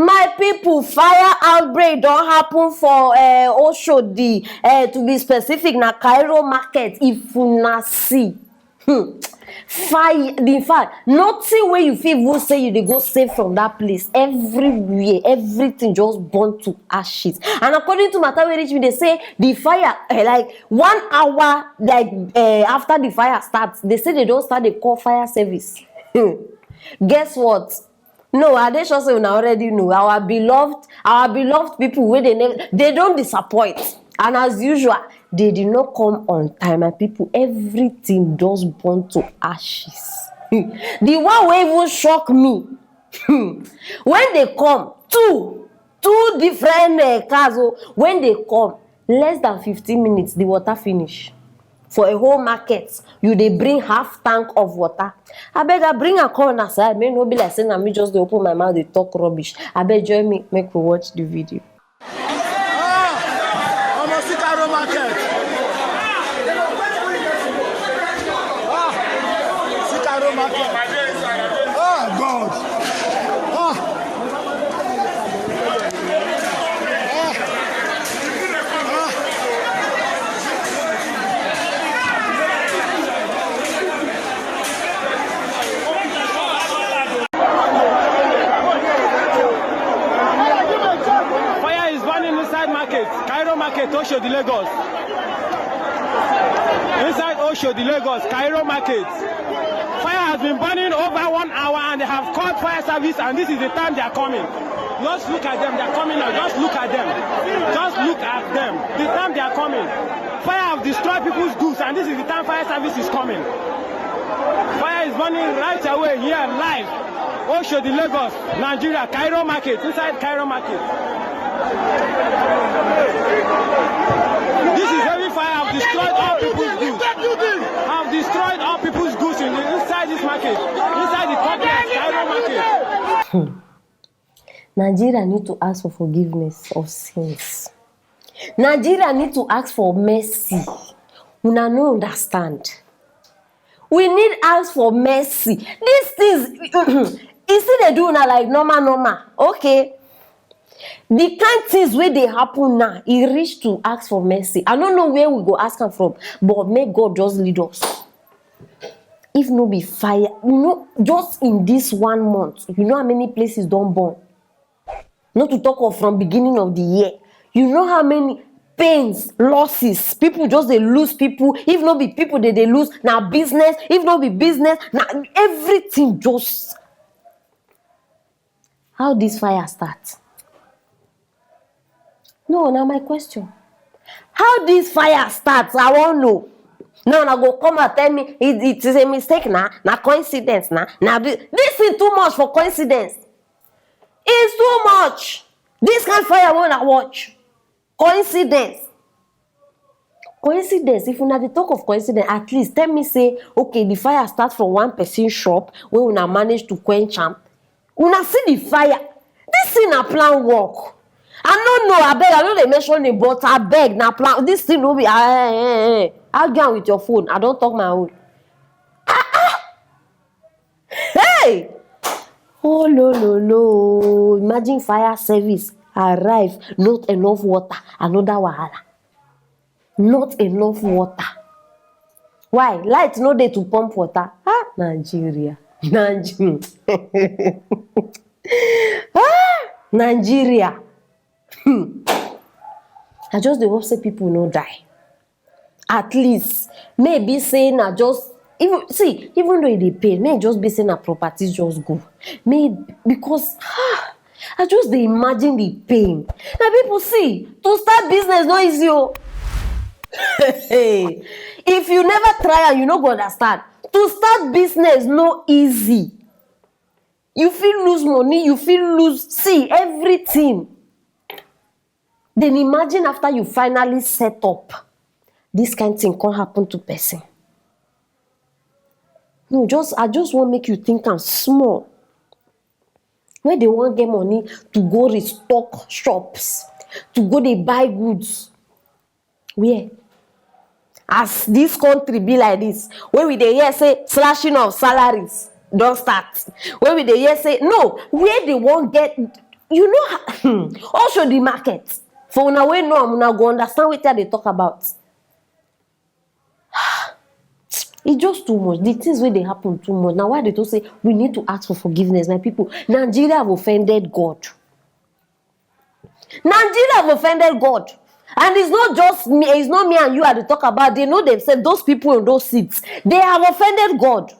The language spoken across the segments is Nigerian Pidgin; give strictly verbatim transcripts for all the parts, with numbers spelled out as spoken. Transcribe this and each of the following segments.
My people, fire outbreak don happen for uh, Oshodi, uh, to be specific, na Cairo market. If una see, hmm, fire, in fact, nothing wey you fit even say you dey go save from that place. Everywhere, everything just burn to ashes. And according to matter wey reach me, they say the fire, eh, like one hour, like uh, after the fire starts, they say they don't start the call fire service. Hmm. Guess what? No, I dey sure say una already know. Our beloved, our beloved people wey dey never, they don't disappoint. And as usual, they did not come on time. My people, everything just burn to ashes. The one wey even shock me, when they come, two, two different uh, cars. Oh, when they come, less than fifteen minutes, the water finish. For a whole market, you dey bring half tank of water. Abeg, I bring am come una side, make no be like say na me just dey open my mouth dey talk rubbish. Abeg, join me, make we watch the video. Ah, ọmọ Sikaro market. Ah, Sikaro market. Ah, God. Ah. Fire is burning inside market, Cairo market, Oshodi, Lagos. Inside Oshodi, Lagos, Cairo market. Fire has been burning over one hour and they have called fire service, and this is the time they are coming. Just look at them, they are coming now. Just look at them. Just look at them. The time they are coming. Fire have destroyed people's goods, and this is the time fire service is coming. Fire is burning right away here live. Oshodi, Lagos, Nigeria, Cairo market, inside Cairo market. This is heavy fire. Have destroyed all people's goods. Have destroyed all people's goods in the, inside this market, inside the complex, Cairo market. Nigeria need to ask for forgiveness of sins. Nigeria need to ask for mercy. Una no understand. We need ask for mercy. These things, e still dey do una like normal, normal. Okay. The kind things wey dey happen now, e reach to ask for mercy. I no know where we go ask am from, but make God just lead us. If no be fire, you know, just in this one month, you know how many places don burn? Not to talk of from beginning of the year. You know how many pains, losses, people just dey lose people. If no be people dey dey lose, na business. If no be business, na everything just. How this fire start? No, na my question. How this fire start? I wan know. Now una go come and tell me it, it is a mistake na, na coincidence na, na this, this thing too much for coincidence. It's too much. This kind fire wey una watch. Coincidence. Coincidence, if una dey talk of coincidence, at least tell me say, okay, the fire start from one person shop wey una manage to quench am. Una see the fire. This thing na plan work. I no know, abeg, I no dey mention name, but abeg, na plan. This thing no be, ah, eh, eh, eh. Argue am with your phone. I don talk my own. Hey! Oh, lo, lo, lo. Imagine fire service arrive, not enough water, another wahala. Not enough water. Why? Light no dey to pump water. Ah, Nigeria. Nigeria. Ah, Nigeria. Hmm. I just dey hope say people no die. At least, maybe say na just, even, see, even though e dey pain, may e just be say na properties just go. May, because, ah, I just dey imagine the pain. Na people, see, to start business no easy o. If you never try am, you no go understand. To start business no easy. You fit lose money, you fit lose, see, everything. Then imagine after you finally set up, this kind thing come happen to person. No, just, I just wan make you think am small. When they wan get money to go restock shops, to go dey buy goods, where? As this country be like this, wey we dey hear say slashing of salaries don start, wey we dey hear say, no, where they wan get, you know, also the market. For una wey know am, una go understand wetin I dey talk about. E just too much. The things wey dey happen too much. Na why I dey talk say we need to ask for forgiveness, my people. Nigeria have offended God. Nigeria have offended God. And it's not just me, it's not me and you I dey talk about. They know themselves, those people in those seats. They have offended God.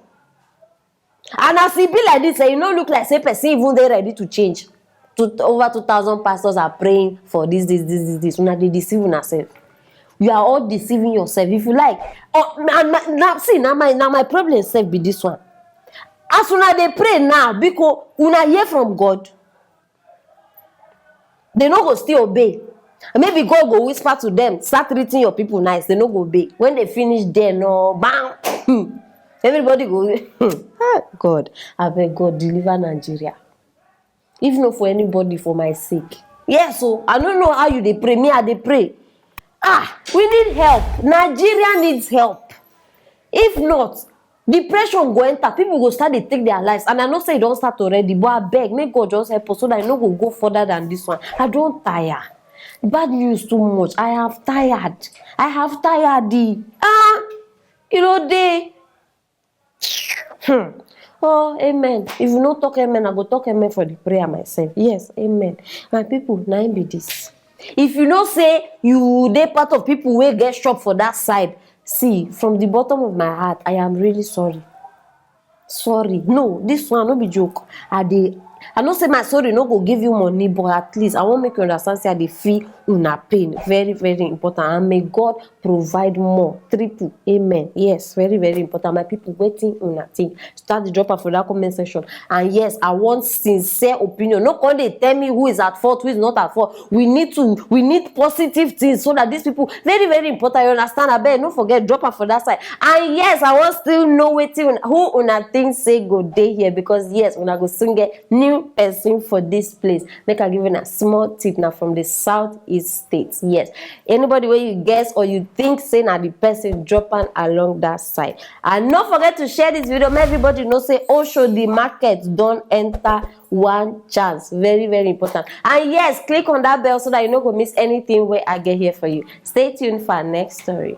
And as e be like this, eh, e no look like say person even dey ready to change. Two, over two thousand pastors are praying for this, this, this, this, this. Una dey deceive una sef. You are all deceiving yourself. If you like, oh, and my, now see, now my, now my problem sef be this one. As una dey pray now, biko, una hear from God. They no go still obey. Maybe God go whisper to them, "Start treating your people nice." They no go obey. When they finish there, no, bang. Everybody go, "Ah, God, abeg, God, deliver Nigeria." If not for anybody, for my sake. Yes, so I don't know how you dey pray. Me, I dey pray. Ah, we need help. Nigeria needs help. If not, depression go enter. People go start dey take their lives. And I know say e don start already, but abeg, make God just help us so that e no go go further than this one. I don tire. Bad news too much. I have tired. I have tired. Ah, you know, dey. Hmm. Oh, amen. If you no talk amen, I go talk amen for the prayer myself. Yes, amen. My people, na im be this. If you know say you dey part of people wey get shop for that side, see, from the bottom of my heart, I am really sorry. Sorry. No, this one no be joke. I dey, I know say my sorry no go give you money, but at least I wan make you understand say I dey feel una pain. Very, very important. And may God provide more. Triple. Amen. Yes, very, very important. My people, wetin una think? Start the drop am for that comment section. And yes, I want sincere opinion. No come dey tell me who is at fault, who is not at fault. We need to, we need positive things so that these people, very, very important. You understand? Abeg, no forget, drop am for that side. And yes, I wan still know wetin una, who una think say go dey here, because yes, una go soon get new person for this place. Make I give una small tip, na from the southeast states. Yes, anybody wey you guess or you think say na the person, drop am along that side. And no forget to share this video, make everybody know say Oshodi market don enter one chance. Very, very important. And yes, click on that bell so that you no go miss anything wey I get here for you. Stay tuned for our next story.